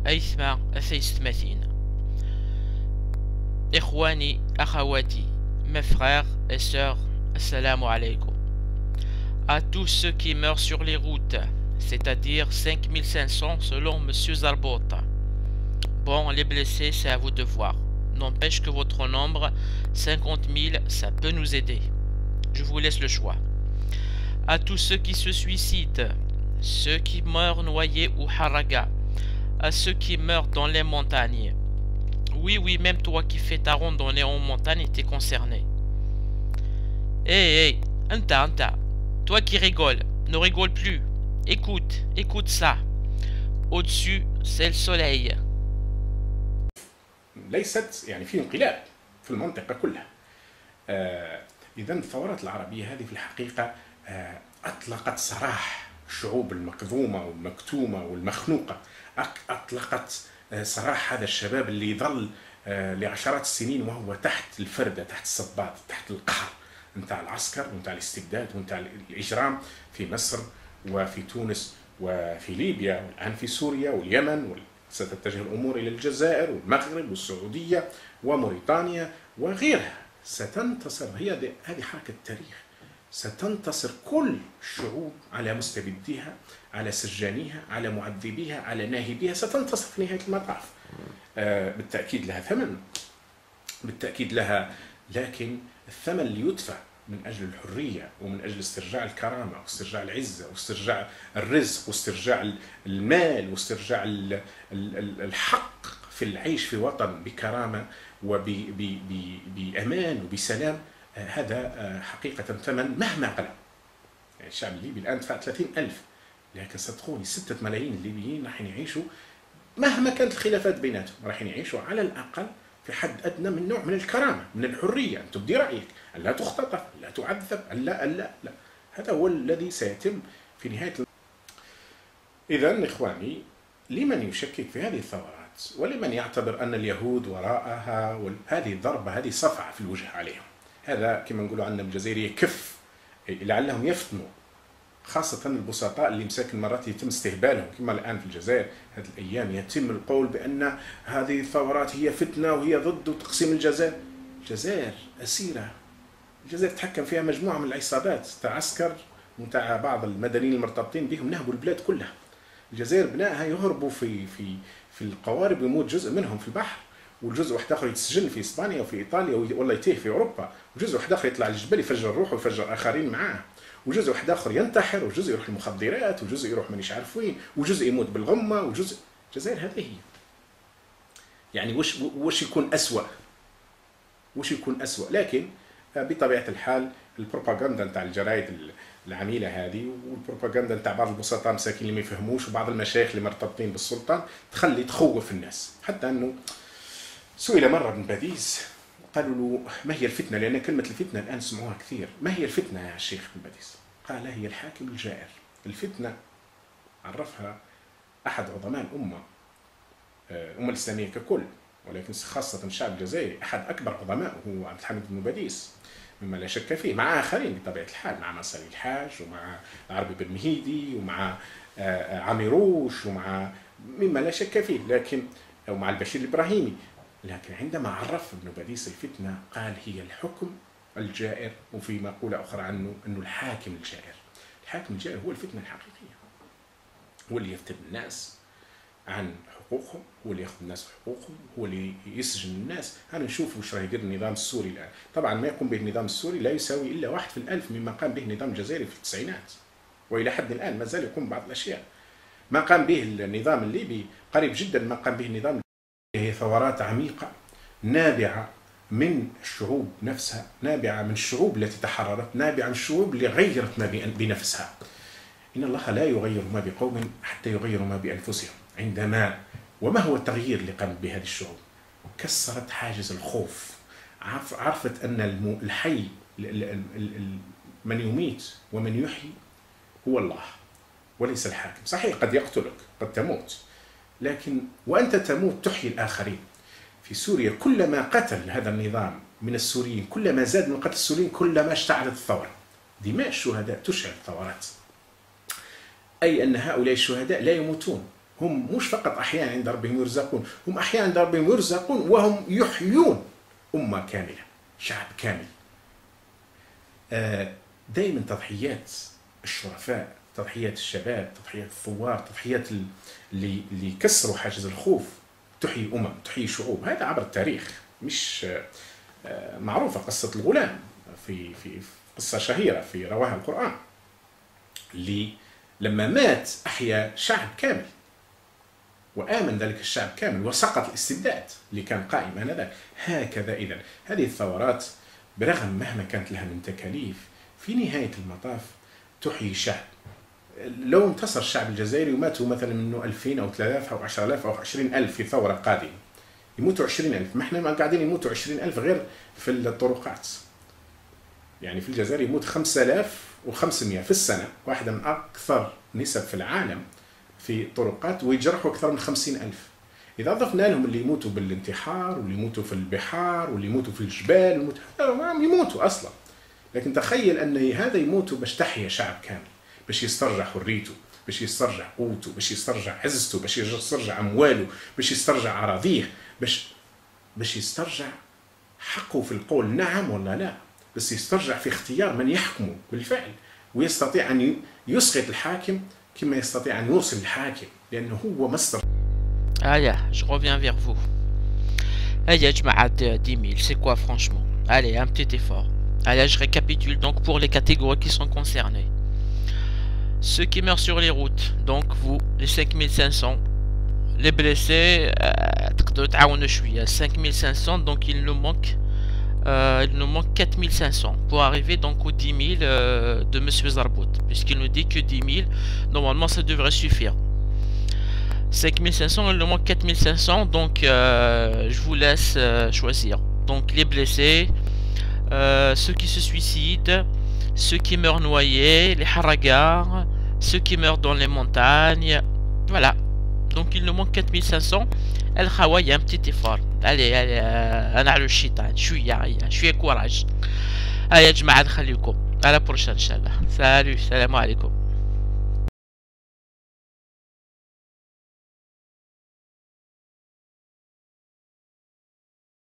أيثما أثيستماثين. إخواني أخواتي, mes frères et sœurs, السلام عليكم. À tous ceux qui meurent sur les routes, c'est-à-dire 5500 selon monsieur Zarbot. Bon, les blessés, c'est à vous de voir. N'empêche que votre nombre, 50 000, ça peut nous aider. Je vous laisse le choix. À tous ceux qui se suicident, ceux qui meurent noyés ou حراقة, à ceux qui meurent dans les montagnes. Oui, oui, même toi qui fais ta randonnée en montagne, t'es concerné. Hé, hé, انت, انت, toi qui rigoles, ne rigole plus. Écoute, écoute ça. Au-dessus, c'est le soleil. ليست يعني في انقلاب في المنطقة كلها. إذا الثورات العربية هذه في الحقيقة أطلقت سراح الشعوب المكظومة والمكتومة والمخنوقة، أطلقت سراح هذا الشباب اللي ظل لعشرات السنين وهو تحت الفردة، تحت الصباط، تحت القهر نتاع العسكر ونتاع الاستبداد ونتاع الإجرام في مصر وفي تونس وفي ليبيا والآن في سوريا واليمن، ستتجه الأمور إلى الجزائر والمغرب والسعودية وموريتانيا وغيرها. ستنتصر، هي هذه حركة التاريخ، ستنتصر كل الشعوب على مستبديها، على سجانيها، على معذبيها، على ناهبيها، ستنتصر في نهاية المطاف. بالتأكيد لها ثمن، بالتأكيد لها، لكن الثمن اللي يدفع من أجل الحرية ومن أجل استرجاع الكرامة واسترجاع العزة واسترجاع الرزق واسترجاع المال واسترجاع الحق في العيش في وطن بكرامة وبأمان وبسلام، هذا حقيقة ثمن مهما غلا. يعني الشعب الليبي الآن دفع 30 ألف، لكن صدقوني 6 ملايين الليبيين راح يعيشوا مهما كانت الخلافات بيناتهم، راح يعيشوا على الأقل في حد أدنى من نوع من الكرامة، من الحرية، أن تبدي رأيك، أن لا تختطف، أن لا تعذب، أن لا أن لا لا. هذا هو الذي سيتم في نهاية. إذا إخواني، لمن يشكك في هذه الثورات ولمن يعتبر أن اليهود وراءها، هذه ضربة، هذه صفعة في الوجه عليهم. هذا كما نقولوا عندنا بالجزائرية كف، لعلهم يفطنوا، خاصة البسطاء اللي مساكن مرات يتم استهبالهم، كما الآن في الجزائر هذه الأيام يتم القول بأن هذه الثورات هي فتنة وهي ضد تقسيم الجزائر. الجزائر أسيرة، الجزائر تحكم فيها مجموعة من العصابات تاع عسكر وتاع بعض المدنيين المرتبطين بهم، نهبوا البلاد كلها. الجزائر بنائها يهربوا في القوارب، ويموت جزء منهم في البحر، والجزء واحد اخر يتسجن في اسبانيا وفي ايطاليا ولا يتيه في اوروبا، وجزء واحد اخر يطلع للجبل يفجر روحه ويفجر اخرين معاه، وجزء واحد اخر ينتحر، وجزء يروح المخدرات، وجزء يروح مانيش عارف وين، وجزء يموت بالغمه، وجزء. الجزائر هذه هي. يعني واش يكون اسوأ؟ واش يكون اسوأ؟ لكن بطبيعة الحال البروباغندا نتاع الجرايد العميله هذه والبروباغندا نتاع بعض البسطاء مساكين اللي ما يفهموش وبعض المشايخ اللي مرتبطين بالسلطة تخلي تخوف الناس. حتى انه سئل مرة ابن باديس، قالوا له ما هي الفتنة؟ لأن كلمة الفتنة الآن سمعوها كثير، ما هي الفتنة يا شيخ ابن باديس؟ قال هي الحاكم الجائر. الفتنة عرفها أحد عظماء الأمة، الأمة الإسلامية ككل، ولكن خاصة الشعب الجزائري، أحد أكبر عظمائه هو عبد الحميد بن باديس، مما لا شك فيه، مع آخرين بطبيعة الحال، مع مصالي الحاج ومع العربي بن مهيدي ومع عميروش ومع مما لا شك فيه، لكن ومع البشير الإبراهيمي. لكن عندما عرف ابن باديس الفتنة قال هي الحكم الجائر، وفي مقولة أخرى عنه أنه الحاكم الجائر. الحاكم الجائر هو الفتنة الحقيقية، هو اللي يفتن الناس عن حقوقهم، هو اللي ياخذ الناس حقوقهم، هو اللي يسجن الناس. هذا نشوف واش راه يدير النظام السوري الآن. طبعا ما يقوم به النظام السوري لا يساوي إلا 1 في 1000 مما قام به النظام الجزائري في التسعينات، وإلى حد الآن ما زال يقوم بعض الأشياء. ما قام به النظام الليبي قريب جدا ما قام به النظام. هي ثورات عميقة نابعة من الشعوب نفسها، نابعة من الشعوب التي تحررت، نابعة من الشعوب اللي غيرت ما بنفسها. إن الله لا يغير ما بقوم حتى يغيروا ما بأنفسهم. عندما وما هو التغيير اللي قامت به هذه الشعوب؟ كسرت حاجز الخوف، عرفت أن الحي من يميت ومن يحيي هو الله وليس الحاكم. صحيح قد يقتلك، قد تموت، لكن وأنت تموت تحيي الآخرين. في سوريا كلما قتل هذا النظام من السوريين، كلما زاد من قتل السوريين، كلما اشتعلت الثورة. دماء الشهداء تشعل الثورات، أي أن هؤلاء الشهداء لا يموتون، هم مش فقط أحياء عند ربهم يرزقون، هم أحياء عند ربهم يرزقون وهم يحيون أمة كاملة، شعب كامل. دائما تضحيات الشرفاء، تضحيات الشباب، تضحيات الثوار، تضحيات اللي كسروا حاجز الخوف، تحيي أمم، تحيي شعوب. هذا عبر التاريخ، مش معروفة قصة الغلام في قصة شهيرة في رواها القرآن، اللي لما مات أحيا شعب كامل وآمن ذلك الشعب كامل وسقط الاستبداد اللي كان قائم آنذاك. هكذا إذن هذه الثورات برغم مهما كانت لها من تكاليف، في نهاية المطاف تحيي شعب. لو انتصر الشعب الجزائري وماتوا مثلا منه 2000 أو 3000 أو 10000 أو 20000 في ثورة قادمة، يموتوا 20000، ما احنا ما قاعدين يموتوا 20000 غير في الطرقات. يعني في الجزائر يموت 5500 في السنة، واحدة من أكثر نسب في العالم في الطرقات، ويجرحوا أكثر من 50000. إذا ضفنا لهم اللي يموتوا بالانتحار واللي يموتوا في البحار واللي يموتوا في الجبال، يموتوا أصلا. لكن تخيل أن هذا يموتوا باش تحيا شعب كامل، باش يسترجع حريته، باش يسترجع قوته، باش يسترجع عزته، باش يسترجع أمواله، باش يسترجع أراضيه، باش يسترجع حقه في القول نعم ولا لا، بس يسترجع في اختيار من يحكمه بالفعل، ويستطيع أن يسقط الحاكم كما يستطيع أن يوصل الحاكم، لأنه هو مصدر. Allez, je reviens vers vous. Allez, je m'arrête 10 000, c'est quoi franchement? Allez, un petit effort. Allez, je récapitule donc pour les catégories qui sont concernées. Ceux qui meurent sur les routes, donc vous, les 5500. Les blessés, 5500, donc il nous manque 4500 pour arriver donc aux 10 000 de Monsieur Zarbout, puisqu'il nous dit que 10 000, normalement ça devrait suffire. 5500, il nous manque 4500, donc je vous laisse choisir. Donc les blessés, ceux qui se suicident, ceux qui meurent noyés, les حراقة, ceux qui meurent dans les montagnes, voilà. Donc il nous manque 4500. الخاوة, il y a un petit effort. Allez, allez, انعلوا الشيطان شوية شوية courage. هيا يا جماعة نخليكم à la prochaine إن شاء الله. Salut, السلام عليكم.